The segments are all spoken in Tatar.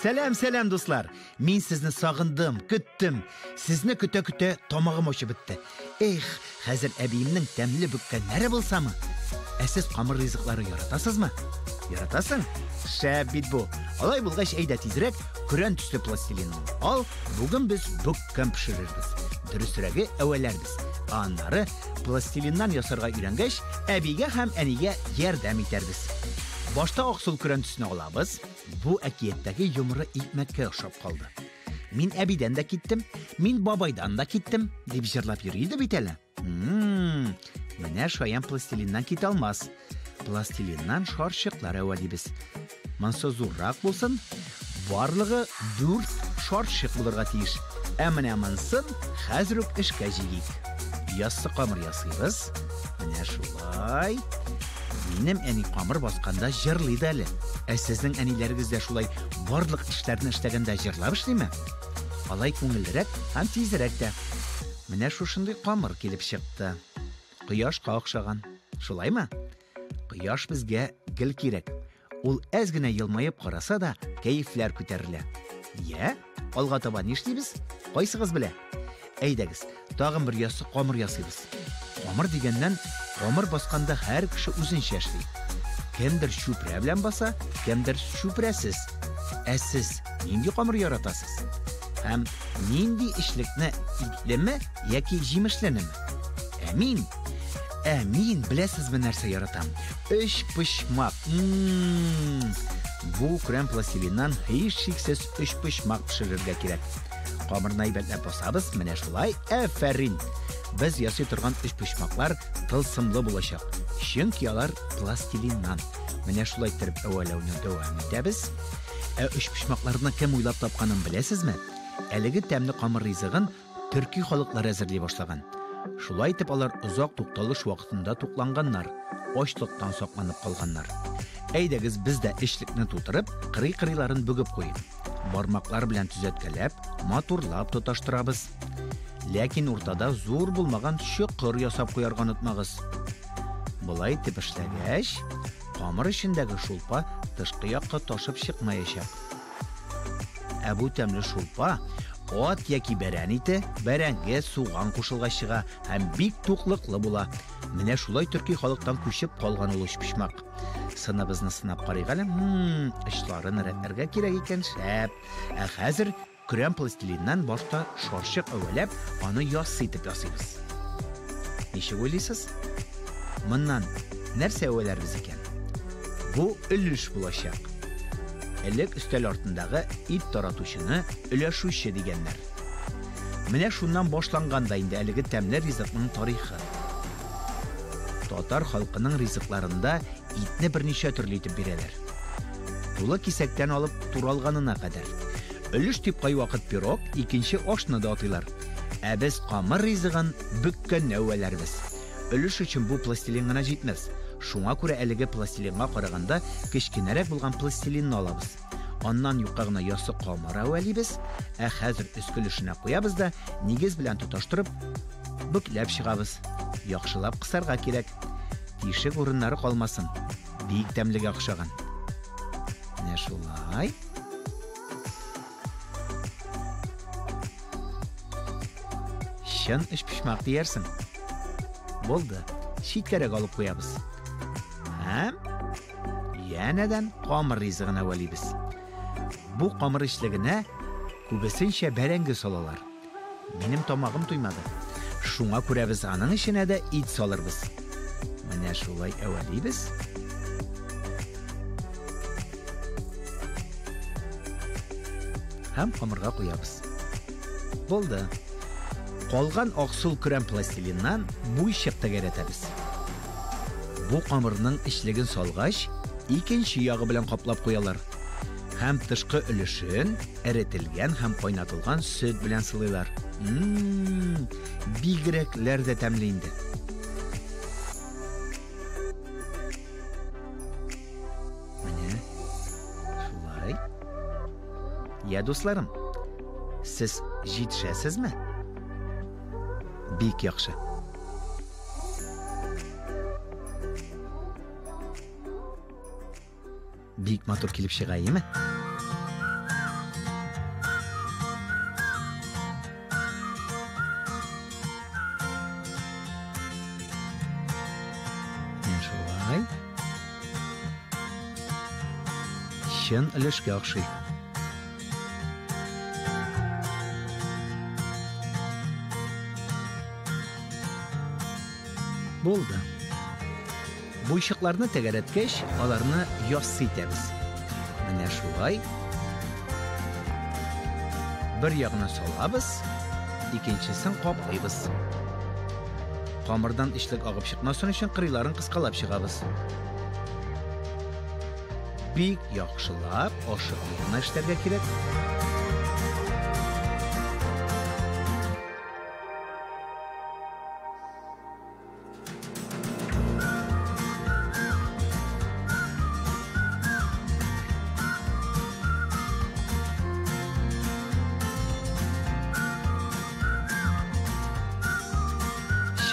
Сәлам, сәлам, дуслар! Мин сезне сагындым, көттем. Сезне көтә-көтә тамагым ачып бетте. Эх, хәзер әбиемнең тәмле бөккәннәре булсамы? Ә сез камыр ризыклары яратасызмы? Яратасың? Шәп бит бу. Алай булгач, әйдә тизрәк көрән төсле пластилинны ал. Бүген без бөккән пешерербез. Дөресрәге, әвәләрбез. Ә аннары пластилиннан ясарга өйрәнгәч, әбигә һәм әнигә ярдәм итәрбез. Башта аксыл көрән төсне алабыз. Бу әкияттәге йомры икмәккә охшап калды. Мин әбидән дә киттем, мин бабайдан да киттем, дип җырлап йөри иде бит әле. Менә шаян пластилиннан китә алмас. Пластилиннан шарчыклар әвәлибез. Монсы зуррак булсын, барлыгы 4 шарчык булырга тиеш. Ә менә монсын хәзер үк эшкә җигик. Яссы камыр ясыйбыз. Менә шулай. Минем әни камыр басканда җырлый да әле. Ә сезнең әниләрегез дә шулай барлык эшләрне эшләгәндә җырлап эшлиме? Алай күңеллерәк һәм тизрәк тә. Менә шушындый камыр килеп чыкты. Кояшка охшаган. Шулаймы? Кояш безгә гел кирәк. Ул әз генә елмаеп караса да, кәефләр күтәрелә. Йә, алга таба нишлибез? Кайсыгыз белә? Әйдәгез, тагын бер яссы камыр ясыйбыз. Камыр дигәннән, камыр басканда һәр кеше үзенчә эшли. Кемдер чүпрә белән баса, кемдер чүпрәсез. Ә сез нинди камыр яратасыз? Һәм нинди эчлекне итлеме яки җимешленеме? Ә мин Ә мин беләсезме нәрсә яратам? Өчпочмак. Бу крем пластилиннан һичшиксез өчпочмак пешерергә кирәк. Камырны әйбәтләп басабыз, менә шулай. Афәрин! Без ясый торган өчпочмаклар тылсымлы булачак. Чөнки алар пластилиннан. Менә шулай иттереп әвәләүне дәвам итәбез. Ә өчпочмакларны кем уйлап тапканын беләсезме? Әлеге тәмле камыр ризыгын төрки халыклар әзерли башлаган. Шулай итеп алар озак тукталыш вакытында тукланганнар, ачлыктан сакланып калганнар. Әйдәгез, без дә эчлекне тутырып, кырый-кырыйларын бөгеп куйыйк. Бармаклар белән төзәткәләп, матурлап тоташтырабыз. Ләкин уртада зур булмаган чокыр ясап куярга онытмагыз. Болай итеп эшләгәч, камыр эчендәге шулпа тышкы якка ташып чыкмаячак. Ә бу тәмле шулпа ат яки бәрән ите, бәрәңге, суган кушылгач чыга һәм бик туклыклы була. Менә шулай төрки халыктан күчеп калган ул өчпочмак. Сыныбызны сынап карыйк әле. Очларын рәтләргә кирәк икән, шәп. Ә хәзер көрән пластилиннан башта шарчык әвәләп, аны яссы итеп ясыйбыз. Ничек уйлыйсыз? Моннан нәрсә әвәләрбез икән? Бу өлеш булачак. Элек өстәл артындагы ит таратучыны өләшүче дигәннәр. Менә шуннан башланган да инде әлеге тәмле ризыкның тарихы. Татар халкының ризыкларында итне берничә төрле итеп бирәләр. Тулы кисәктән алып туралганына кадәр. Өлеш дип кайвакыт пирог, икенче ашны да атыйлар. Ә без камыр ризыгын бөккәнне әвәләрбез. Өлеш өчен бу пластилин гына җитмәс. Шуңа күрә әлеге пластилинга караганда кечкенәрәк булган пластилинны алабыз. Аннан юка гына яссы камыр әвәлибез, ә хәзер өске өлешенә куябыз да, нигез белән тоташтырып, бөкләп чыгабыз. Яхшылап кысарга кирәк. Тишек урыннары калмасын. Бик тәмлегә охшаган. Менә шулай. Чын өчпочмак диярсең. Булды. Читкәрәк алып куябыз. Һәм янәдән камыр ризыгын әвәлибез. Бу камыр эчлегенә күбесенчә бәрәңге салалар. Минем тамагым туймады. Шуңа күрә без аның эченә дә ит салырбыз. Менә шулай әвәлибез. Һәм камырга куябыз. Булды. Калган аксыл көрән пластилиннан буйчык тәгәрәтәбез. Бу камырның эчлеген салгач, икенче ягы белән каплап куялар. Һәм тышкы өлешен эретелгән һәм кайнатылган сөт белән сылыйлар. Ммм, бигрәкләр дә тәмле инде. Менә шулай. Я, дусларым, сез җитешәсезме? Бик яхшы. Бик матур килеп чыга, әйеме? шулай. Чын өлешкә охшый. Булды. Буйчыкларны тәгәрәткәч, аларны яссы итәбез. Менә шулай. Бер ягына салабыз, икенчесен каплыйбыз. Камырдан эчлек агып чыкмасын өчен кырыйларын кыскалап чыгабыз. Бик яхшылап, ашыкмый гына эшләргә кирәк.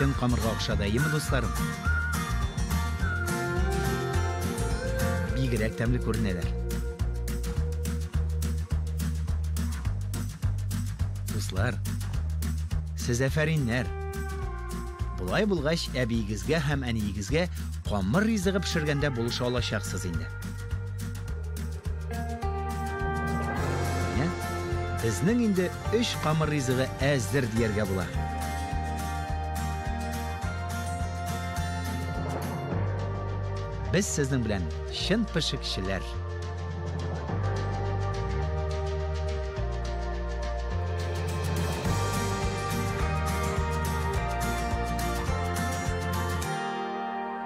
Чын камырга охшады, әйеме, дусларым? Бигрәк тәмле күренәләр. Дуслар, сез әфәриннәр. Болай булгач, әбиегезгә һәм әниегезгә камыр ризыгы пешергәндә булыша алачаксыз инде. Менә безнең инде өч камыр ризыгы әзер дияргә була. Без сезнең белән чын пешекчеләр.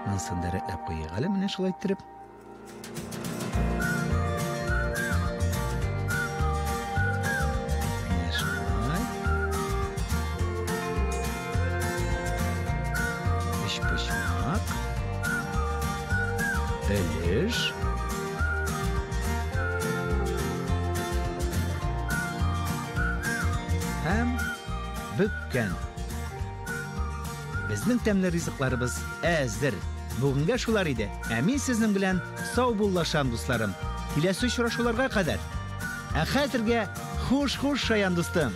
Монысын да рәтләп куйыйк әле менә шулай иттереп. Менә шулай. Өчпочмак. Өлеш. Һәм бөккән. Безнең тәмле ризыкларыбыз әзер. Бүгенгә шулар иде. Ә мин сезнең белән саубуллашам, дусларым. Киләсе очрашуларга кадәр. Ә хәзергә хуш-хуш, шаян дустым.